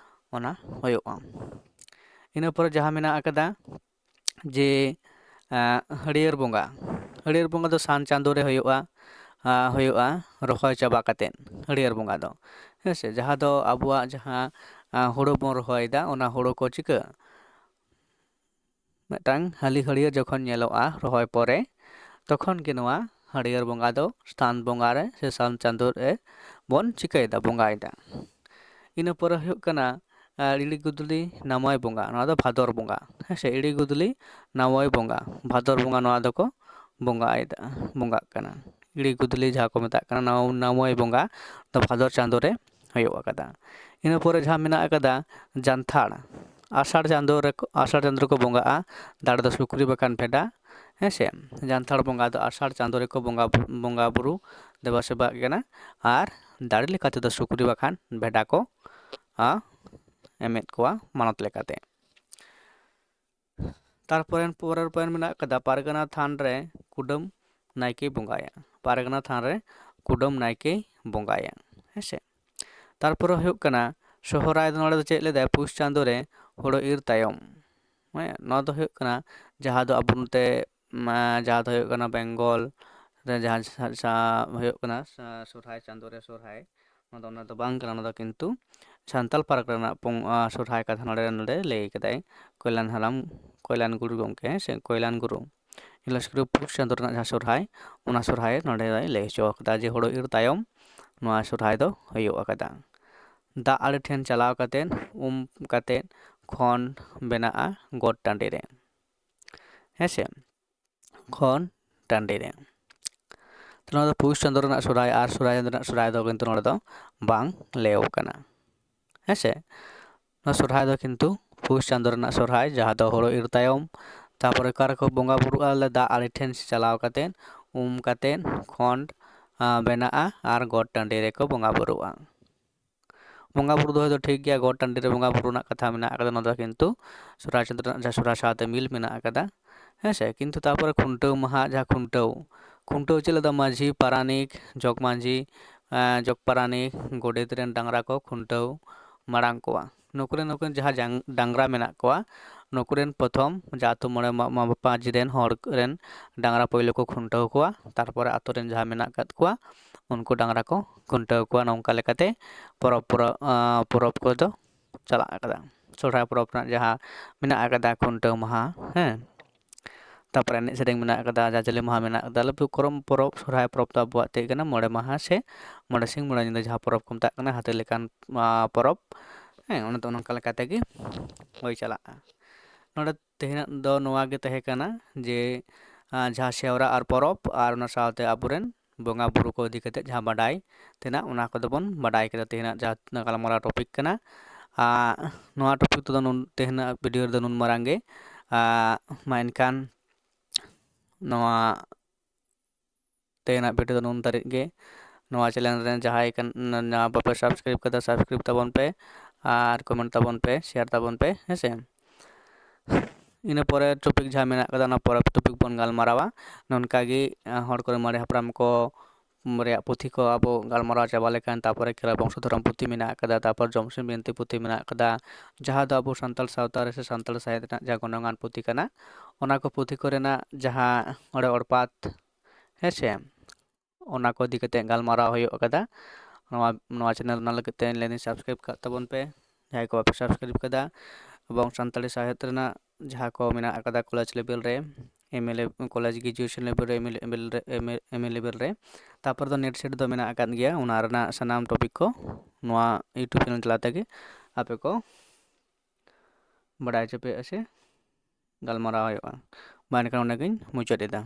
ᱚᱱᱟ ᱦᱩᱭᱩᱜᱼᱟ᱾ ᱤᱱᱟᱹ ᱯᱚᱨᱮ ᱡᱟᱦᱟᱸ ᱢᱮᱱᱟᱜ ᱟᱠᱟᱫᱟ ᱡᱮ, ᱟᱸ, ᱦᱟᱹᱨᱭᱟᱹᱲ ᱵᱚᱸᱜᱟ᱾ ᱦᱟᱹᱨᱭᱟᱹᱲ ᱵᱚᱸᱜᱟ ᱫᱚ ᱥᱟᱱ ᱪᱟᱸᱫᱳ ᱨᱮ ᱦᱩᱭᱩᱜᱼᱟ, ᱟᱸ, ᱦᱩᱭᱩᱜᱼᱟ ᱨᱚᱦᱚᱭ ᱪᱟᱵᱟ ᱠᱟᱛᱮᱫ ᱦᱟᱹᱨᱭᱟᱹᱲ ᱵᱚᱸᱜᱟ ᱫᱚ᱾ ᱦᱮᱸ ᱥᱮ, ᱡᱟᱦᱟᱸ ᱫᱚ ᱟᱵᱚᱣᱟᱜ ᱡᱟᱦᱟᱸ, ᱟᱸ, ᱦᱩᱲᱩ ᱵᱚᱱ ᱨᱚᱦᱚᱭᱮᱫᱟ, ᱚᱱᱟ ᱦᱩᱲᱩ ᱠᱚ ᱪᱤᱠᱟᱹ? ᱢᱤᱫᱴᱟᱝ ᱦᱟᱹᱞᱤ ᱦᱟᱹᱨᱭᱟᱹᱲ ᱡᱚᱠᱷᱚᱱ ᱧᱮᱞᱚᱜᱼᱟ ᱨᱚᱦᱚᱭ ᱯᱚᱨᱮ, ᱛᱚᱠᱷᱚᱱ ᱜᱮ ᱱᱚᱣᱟ ᱦᱟᱹᱨᱭᱟᱹᱲ ᱵᱚᱸᱜᱟ ᱫᱚ ᱥᱟᱱ ᱵᱚᱸᱜᱟ ᱨᱮ ᱥᱮ ᱥᱟᱱ ᱪᱟᱸᱫᱳ ᱨᱮ ᱵᱚᱱ ᱪᱤᱠᱟᱹᱭᱮᱫᱟ, ᱵᱚᱸᱜᱟᱭᱮᱫᱟ᱾ ᱤᱱᱟᱹ ᱯᱚᱨᱮ ᱦᱩᱭᱩᱜ ᱠᱟᱱᱟ ᱤᱲᱤ ᱜᱩᱫᱽᱞᱤ ᱱᱟᱢᱟᱭ ᱵᱚᱸᱜᱟ, ᱱᱚᱣᱟ ᱫᱚ ᱵᱷᱟᱫᱚᱨ ᱵᱚᱸᱜᱟ᱾ ᱦᱮᱸ ᱥᱮ, ᱤᱲᱤ ᱜᱩᱫᱽᱞᱤ ᱱᱟᱢᱟᱭ ᱵᱚᱸᱜᱟ, ᱵᱷᱟᱫᱚᱨ ᱵᱚᱸᱜᱟ ᱱᱚᱣᱟ ᱫᱚᱠᱚ ᱵᱚᱸᱜᱟᱭᱮᱫᱟ, ᱵᱚᱸᱜᱟᱜ ᱠᱟᱱᱟ᱾ ᱤᱲᱤ ᱜᱩᱫᱽᱞᱤ ᱡᱟᱦᱟᱸ ᱠᱚ ᱢᱮᱛᱟᱜ ᱠᱟᱱᱟ ᱱᱟᱢᱟᱭ ᱵᱚᱸᱜᱟ ᱫᱚ ᱵᱷᱟᱫᱚᱨ ᱪᱟᱸᱫᱳ ᱨᱮ ᱦᱩᱭᱩᱜ ᱟᱠᱟᱫᱟ᱾ ᱤᱱᱟᱹ ᱯᱚᱨᱮ ᱡᱟᱦᱟᱸ ᱢᱮᱱᱟᱜ ᱟᱠᱟᱫᱟ ᱡᱟᱱᱛᱷᱟᱲ, ᱟᱥᱟᱲ ᱪᱟᱸᱫᱳ ᱨᱮ, ᱟᱥᱟᱲ ᱪᱟᱸᱫᱳ ᱨᱮᱠᱚ ᱵᱚᱸᱜᱟᱜᱼᱟ᱾ ᱫᱟᱲᱮ ᱫᱚ ᱥᱩᱠᱨᱤ ᱵᱟᱠᱷᱟᱱ ᱵᱷᱮᱰᱟ᱾ ᱦᱮᱸ ᱥᱮ, ᱡᱟᱱᱛᱷᱟᱲ ᱵᱚᱸᱜᱟ ᱫᱚ ᱟᱥᱟᱲ ᱪᱟᱸᱫᱳ ᱨᱮᱠᱚ ᱵᱚᱸᱜᱟ ᱵᱚᱸᱜᱟ ᱵᱩᱨᱩ ᱫᱮᱵᱟ ᱥᱮᱵᱟᱜ ᱠᱟᱱᱟ᱾ ᱟᱨ ᱫᱟᱲᱮ ᱞᱮᱠᱟ ᱛᱮᱫᱚ ᱥᱩᱠᱨᱤ ᱵᱟᱠᱷᱟᱱ ᱵᱷᱮᱰᱟ ᱠᱚ ᱮᱢᱮᱫ ᱠᱚᱣᱟ ᱢᱟᱱᱚᱛ ᱞᱮᱠᱟᱛᱮ᱾ ᱛᱟᱨᱯᱚᱨᱮ ᱯᱚᱨᱮᱨ ᱯᱚᱭᱮᱱᱴ ᱢᱮᱱᱟᱜ ᱟᱠᱟᱫᱟ ᱯᱟᱨᱜᱟᱱᱟ ᱛᱷᱟᱱ ᱨᱮ ᱠᱩᱰᱟᱹᱢ ᱱᱟᱭᱠᱮ ᱵᱚᱸᱜᱟᱭᱟ᱾ ᱯᱟᱨᱜᱟᱱᱟ ᱛᱷᱟᱱ ᱨᱮ ᱠᱩᱰᱟᱹᱢ ᱱᱟᱭᱠᱮ ᱵᱚᱸᱜᱟᱭᱟ᱾ ᱦᱮᱸ ᱥᱮ, ᱛᱟᱨᱯᱚᱨᱮ ᱦᱩᱭᱩᱜ ᱠᱟᱱᱟ ᱥᱚᱦᱨᱟᱭ ᱫᱚ ᱱᱚᱰᱮ ᱫᱚ ᱪᱮᱫ ᱞᱮᱫᱟᱭ? ᱯᱩᱥ ᱪᱟᱸᱫᱳ ᱨᱮ ᱦᱳᱲᱳ ᱤᱨ ᱛᱟᱭᱚᱢ᱾ ᱦᱮᱸ, ᱱᱚᱣᱟ ᱫᱚ ᱦᱩᱭᱩᱜ ᱠᱟᱱᱟ ᱡᱟᱦᱟᱸ ᱫᱚ ᱟᱵᱚ ᱱᱚᱛᱮ ᱡᱟᱦᱟᱸ ᱫᱚ ᱦᱩᱭᱩᱜ ᱠᱟᱱᱟ ᱵᱮᱝᱜᱚᱞ ᱨᱮ ᱡᱟᱦᱟᱸ ᱦᱩᱭᱩᱜ ᱠᱟᱱᱟ ᱥᱚᱦᱨᱟᱭ ᱪᱟᱸᱫᱳ ᱨᱮ ᱥᱚᱦᱨᱟᱭ, ᱱᱚᱣᱟ ᱫᱚ ᱚᱱᱟ ᱫᱚ ᱵᱟᱝ ᱠᱟᱱᱟ᱾ ᱱᱚᱣᱟ ᱫᱚ ᱠᱤᱱᱛᱩ ᱥᱟᱱᱛᱟᱲ ᱯᱟᱨᱜᱟᱱᱟ ᱨᱮᱱᱟᱜ ᱥᱚᱦᱨᱟᱭ ᱠᱟᱛᱷᱟ ᱱᱚᱰᱮ ᱱᱚᱰᱮ ᱞᱟᱹᱭ ᱠᱟᱫᱟᱭ ᱠᱚᱭᱞᱟᱱ ᱦᱟᱲᱟᱢ, ᱠᱚᱭᱞᱟᱱ ᱜᱩᱨᱩ ᱜᱚᱢᱠᱮ ᱥᱮ ᱠᱚᱭᱞᱟᱱ ᱜᱩᱨᱩ᱾ ᱤᱞᱟᱥᱠᱨᱤ ᱯᱩᱥ ᱪᱟᱸᱫᱳ ᱨᱮᱱᱟᱜ ᱡᱟᱦᱟᱸ ᱥᱚᱦᱨᱟᱭ, ᱚᱱᱟ ᱥᱚᱦᱨᱟᱭ ᱱᱚᱰᱮ ᱫᱚᱭ ᱞᱟᱹᱭ ᱦᱚᱪᱚ ᱟᱠᱟᱫᱟ ᱡᱮ ᱦᱳᱲᱳ ᱤᱨ ᱛᱟᱭᱚᱢ ᱱᱚᱣᱟ ᱥᱚᱦᱨᱟᱭ ᱫᱚ ᱦᱩᱭᱩᱜ ᱟᱠᱟᱫᱟ᱾ ᱫᱟᱜ ᱟᱲᱮ ᱴᱷᱮᱱ ᱪᱟᱞᱟᱣ ᱠᱟᱛᱮᱫ, ᱩᱢ ᱠᱟᱛᱮᱫ ᱠᱷᱚᱱᱰ ᱵᱮᱱᱟᱜᱼᱟ ᱜᱚᱴ ᱴᱟᱺᱰᱤ ᱨᱮ᱾ ᱦᱮᱸ ᱥᱮ, ᱠᱷᱚᱱᱰ ᱴᱟᱺᱰᱤ ᱨᱮ᱾ ᱛᱚ ᱱᱚᱣᱟ ᱫᱚ ᱯᱩᱥ ᱪᱟᱸᱫᱳ ᱨᱮᱱᱟᱜ ᱥᱚᱦᱨᱟᱭ ᱟᱨ ᱥᱚᱦᱨᱟᱭ ᱪᱟᱸᱫᱳ ᱨᱮᱱᱟᱜ ᱥᱚᱦᱨᱟᱭ ᱫᱚ ᱠᱤᱱᱛᱩ ᱱᱚᱰᱮ ᱫᱚ ᱵᱟᱝ ᱞᱟᱹᱭᱚᱜ ᱠᱟᱱᱟ᱾ ᱦᱮᱸ ᱥᱮ, ᱱᱚᱣᱟ ᱥᱚᱦᱨᱟᱭ ᱫᱚ ᱠᱤᱱᱛᱩ ᱯᱩᱥ ᱪᱟᱸᱫᱳ ᱨᱮᱱᱟᱜ ᱥᱚᱦᱨᱟᱭ, ᱡᱟᱦᱟᱸ ᱫᱚ ᱦᱳᱲᱳ ᱤᱨ ᱛᱟᱭᱚᱢ᱾ ᱛᱟᱨᱯᱚᱨᱮ ᱚᱠᱟ ᱨᱮᱠᱚ ᱵᱚᱸᱜᱟ ᱵᱩᱨᱩᱜᱼᱟ? ᱫᱟᱜ ᱟᱲᱮ ᱴᱷᱮᱱ ᱪᱟᱞᱟᱣ ᱠᱟᱛᱮᱫ, ᱩᱢ ᱠᱟᱛᱮᱫ, ᱠᱷᱚᱸᱰ ᱵᱮᱱᱟᱜᱼᱟ ᱟᱨ ᱜᱚᱴ ᱴᱟᱺᱰᱤ ᱨᱮᱠᱚ ᱵᱚᱸᱜᱟ ᱵᱩᱨᱩᱜᱼᱟ᱾ ᱵᱚᱸᱜᱟ ᱵᱩᱨᱩ ᱫᱚ ᱦᱚᱭᱛᱳ ᱴᱷᱤᱠ ᱜᱮᱭᱟ, ᱜᱚᱴ ᱴᱟᱺᱰᱤ ᱨᱮ ᱵᱚᱸᱜᱟ ᱵᱩᱨᱩ ᱨᱮᱱᱟᱜ ᱠᱟᱛᱷᱟ ᱢᱮᱱᱟᱜ ᱟᱠᱟᱫᱟ, ᱱᱚᱣᱟ ᱫᱚ ᱠᱤᱱᱛᱩ ᱥᱚᱦᱨᱟᱭ ᱪᱟᱸᱫᱳ ᱨᱮᱱᱟᱜ ᱡᱟᱦᱟᱸ ᱥᱚᱦᱨᱟᱭ ᱥᱟᱶᱛᱮ ᱢᱤᱞ ᱢᱮᱱᱟᱜ ᱟᱠᱟᱫᱟ᱾ ᱦᱮᱸ ᱥᱮ, ᱠᱤᱱᱛᱩ ᱛᱟᱨᱯᱚᱨᱮ ᱠᱷᱩᱱᱴᱟᱹᱣ ᱢᱟᱦᱟ, ᱡᱟᱦᱟᱸ ᱠᱷᱩᱱᱴᱟᱹᱣ, ᱠᱷᱩᱱᱴᱟᱹᱣ ᱪᱮᱫ ᱞᱮᱠᱟ? ᱢᱟᱹᱡᱷᱤ, ᱯᱟᱨᱟᱱᱤᱠ, ᱡᱚᱜᱽ ᱢᱟᱹᱡᱷᱤ, ᱡᱚᱜᱽ ᱯᱟᱨᱟᱱᱤᱠ, ᱜᱚᱰᱮᱛ ᱨᱮᱱ ᱰᱟᱝᱨᱟ ᱠᱚ ᱠᱷᱩᱱᱴᱟᱹᱣ ᱢᱟᱲᱟᱝ ᱠᱚᱣᱟ᱾ ᱱᱩᱠᱩ ᱨᱮᱱ, ᱱᱩᱠᱩ ᱨᱮᱱ ᱡᱟᱦᱟᱸ ᱰᱟᱝᱨᱟ ᱢᱮᱱᱟᱜ ᱠᱚᱣᱟ, ᱱᱩᱠᱩ ᱨᱮᱱ ᱯᱨᱚᱛᱷᱚᱢ ᱡᱟᱦᱟᱸ ᱟᱹᱛᱩ ᱢᱚᱬᱮ ᱢᱟᱺᱡᱷᱤ ᱨᱮᱱ ᱦᱚᱲ ᱨᱮᱱ ᱰᱟᱝᱨᱟ ᱯᱳᱭᱞᱳ ᱠᱚ ᱠᱷᱩᱱᱴᱟᱹᱣ ᱠᱚᱣᱟ, ᱛᱟᱨᱯᱚᱨᱮ ᱟᱹᱛᱩ ᱨᱮᱱ ᱡᱟᱦᱟᱸ ᱢᱮᱱᱟᱜ ᱟᱠᱟᱫ ᱠᱚᱣᱟ ᱩᱱᱠᱩ ᱰᱟᱝᱨᱟ ᱠᱚ ᱠᱷᱩᱱᱴᱟᱹᱣ ᱠᱚᱣᱟ᱾ ᱱᱚᱝᱠᱟ ᱞᱮᱠᱟᱛᱮ ᱯᱚᱨᱚᱵᱽ ᱯᱚᱨᱚᱵᱽ ᱠᱚᱫᱚ ᱪᱟᱞᱟᱜ ᱟᱠᱟᱫᱟ᱾ ᱥᱚᱦᱨᱟᱭ ᱯᱚᱨᱚᱵᱽ ᱨᱮᱱᱟᱜ ᱡᱟᱦᱟᱸ ᱢᱮᱱᱟᱜ ᱟᱠᱟᱫᱟ ᱠᱷᱩᱱᱴᱟᱹᱣ ᱢᱟᱦᱟ, ᱦᱮᱸ, ᱛᱟᱯᱚᱨᱮ ᱮᱱᱮᱡ ᱥᱮᱨᱮᱧ ᱢᱮᱱᱟᱜ ᱠᱟᱫᱟ, ᱡᱟᱡᱟᱞᱤ ᱢᱟᱦᱟ ᱢᱮᱱᱟᱜ ᱠᱟᱫᱟ, ᱞᱟᱹᱴᱩ ᱠᱚᱨᱚᱢ ᱯᱚᱨᱚᱵᱽ, ᱥᱚᱨᱦᱟᱭ ᱯᱚᱨᱚᱵᱽ ᱫᱚ ᱟᱵᱚᱣᱟᱜ ᱪᱮᱫ ᱠᱟᱱᱟ? ᱢᱚᱬᱮ ᱢᱟᱦᱟ ᱥᱮ ᱢᱚᱬᱮ ᱥᱤᱧ ᱢᱚᱬᱮ ᱧᱤᱫᱟᱹ ᱡᱟᱦᱟᱸ ᱯᱚᱨᱚᱵᱽ ᱠᱚ ᱢᱮᱛᱟᱜ ᱠᱟᱱᱟ, ᱦᱟᱹᱛᱤ ᱞᱮᱠᱟᱱ, ᱟᱸ, ᱯᱚᱨᱚᱵᱽ᱾ ᱦᱮᱸ, ᱚᱱᱟ ᱫᱚ ᱱᱚᱝᱠᱟ ᱞᱮᱠᱟ ᱛᱮᱜᱮ ᱦᱩᱭ ᱪᱟᱞᱟᱜᱼᱟ᱾ ᱱᱚᱰᱮ ᱛᱮᱦᱮᱧᱟᱜ ᱫᱚ ᱱᱚᱣᱟ ᱜᱮ ᱛᱟᱦᱮᱸ ᱠᱟᱱᱟ ᱡᱮ, ᱟᱸ, ᱡᱟᱦᱟᱸ ᱥᱮᱣᱨᱟ ᱟᱨ ᱯᱚᱨᱚᱵᱽ ᱟᱨ ᱚᱱᱟ ᱥᱟᱶᱛᱮ ᱟᱵᱚᱨᱮᱱ ᱵᱚᱸᱜᱟ ᱵᱩᱨᱩ ᱠᱚ ᱤᱫᱤ ᱠᱟᱛᱮ ᱡᱟᱦᱟᱸ ᱵᱟᱰᱟᱭ ᱛᱮᱱᱟᱜ, ᱚᱱᱟ ᱠᱚᱫᱚ ᱵᱚᱱ ᱵᱟᱰᱟᱭ ᱠᱮᱫᱟ ᱛᱮᱦᱮᱧᱟᱜ ᱡᱟᱦᱟᱸ ᱛᱤᱱᱟᱹᱜ ᱜᱟᱞᱢᱟᱨᱟᱣ topic ᱠᱟᱱᱟ᱾ ᱟᱨ ᱱᱚᱣᱟ topic ᱛᱮᱫᱚ ᱱᱩᱱ-, ᱛᱮᱦᱮᱧᱟᱜ video ᱨᱮᱫᱚ ᱱᱩᱱ ᱢᱟᱨᱟᱝ ᱜᱮ᱾ ᱟᱨ ᱢᱟ ᱮᱱᱠᱷᱟᱱ ᱱᱚᱣᱟ ᱛᱮᱦᱮᱧᱟᱜ video ᱫᱚ ᱱᱩᱱ ᱫᱷᱟᱹᱨᱤᱡ ᱜᱮ᱾ ᱱᱚᱣᱟ channel ᱨᱮ ᱡᱟᱦᱟᱸᱭ ᱠᱟᱱ, ᱱᱚᱣᱟ ᱵᱟᱯᱮ subscribe ᱠᱟᱫᱟ, subscribe ᱛᱟᱵᱚᱱ ᱯᱮ ᱟᱨ comment ᱛᱟᱵᱚᱱ ᱯᱮ, share ᱛᱟᱵᱚᱱ ᱯᱮ, ᱦᱮᱸ ᱥᱮ᱾ ᱤᱱᱟᱹ ᱯᱚᱨᱮ topic ᱡᱟᱦᱟᱸ ᱢᱮᱱᱟᱜ ᱠᱟᱫᱟ, ᱚᱱᱟ ᱯᱚᱨᱮ topic ᱵᱚᱱ ᱜᱟᱞᱢᱟᱨᱟᱣᱟ᱾ ᱱᱚᱝᱠᱟ ᱜᱮ, ᱟᱸ, ᱦᱚᱲ ᱠᱚᱨᱮ ᱢᱟᱨᱮ ᱦᱟᱯᱲᱟᱢ ᱠᱚ ᱨᱮᱭᱟᱜ ᱯᱩᱛᱷᱤ ᱠᱚ ᱟᱵᱚ ᱜᱟᱞᱢᱟᱨᱟᱣ ᱪᱟᱵᱟ ᱞᱮᱠᱷᱟᱱ, ᱛᱟᱯᱚᱨᱮ ᱠᱷᱮᱨᱣᱟᱲ ᱵᱚᱝᱥᱚ ᱫᱷᱚᱨᱚᱢ ᱯᱩᱛᱷᱤ ᱢᱮᱱᱟᱜ ᱠᱟᱫᱟ, ᱛᱟᱯᱚᱨ ᱡᱚᱢᱥᱤᱢ ᱵᱤᱱᱛᱤ ᱯᱩᱛᱷᱤ ᱢᱮᱱᱟᱜ ᱠᱟᱫᱟ, ᱡᱟᱦᱟᱸ ᱫᱚ ᱟᱵᱚ ᱥᱟᱱᱛᱟᱲ ᱥᱟᱶᱛᱟ ᱨᱮ ᱥᱮ ᱥᱟᱱᱛᱟᱲ ᱥᱟᱶᱦᱮᱫ ᱨᱮᱱᱟᱜ ᱡᱟᱦᱟᱸ ᱜᱩᱱᱟᱹᱣᱟᱱ ᱯᱩᱛᱷᱤ ᱠᱟᱱᱟ, ᱚᱱᱟ ᱠᱚ ᱯᱩᱛᱷᱤ ᱠᱚᱨᱮᱱᱟᱜ ᱡᱟᱦᱟᱸ ᱚᱲᱮ ᱚᱲᱯᱟᱛ, ᱦᱮᱸ ᱥᱮ, ᱚᱱᱟ ᱠᱚ ᱤᱫᱤ ᱠᱟᱛᱮ ᱜᱟᱞᱢᱟᱨᱟᱣ ᱦᱩᱭᱩᱜ ᱠᱟᱫᱟ᱾ ᱱᱚᱣᱟ, ᱱᱚᱣᱟ channel, ᱚᱱᱟ ᱞᱟᱹᱜᱤᱫ ᱛᱮ ᱞᱟᱹᱭᱫᱟᱹᱧ subscribe ᱠᱟᱜ ᱛᱟᱵᱚᱱ ᱯᱮ, ᱡᱟᱦᱟᱸᱭ ᱠᱚ ᱵᱟᱯᱮ subscribe ᱠᱟᱫᱟ᱾ ᱮᱵᱚᱝ ᱥᱟᱱᱛᱟᱲᱤ ᱥᱟᱶᱦᱮᱫ ᱨᱮᱱᱟᱜ ᱡᱟᱦᱟᱸ ᱠᱚ ᱢᱮᱱᱟᱜ ᱟᱠᱟᱫᱟ college level ᱨᱮ, M A lev-, college graduation level ᱨᱮ, M A level ᱨᱮ, M A, M A level ᱨᱮ, ᱛᱟᱨᱯᱚᱨ ᱫᱚ NET SET ᱫᱚ ᱢᱮᱱᱟᱜ ᱟᱠᱟᱫ ᱜᱮᱭᱟ, ᱚᱱᱟ ᱨᱮᱱᱟᱜ ᱥᱟᱱᱟᱢ topic ᱠᱚ ᱱᱚᱣᱟ YouTube channel ᱛᱟᱞᱟ ᱛᱮᱜᱮ ᱟᱯᱮ ᱠᱚ ᱵᱟᱰᱟᱭ ᱦᱚᱪᱚ ᱯᱮᱭᱟ ᱥᱮ ᱜᱟᱞᱢᱟᱨᱟᱣ ᱦᱩᱭᱩᱜᱼᱟ᱾ ᱢᱟ ᱮᱱᱠᱷᱟᱱ ᱚᱸᱰᱮ ᱜᱤᱧ ᱢᱩᱪᱟᱹᱫ ᱮᱫᱟ᱾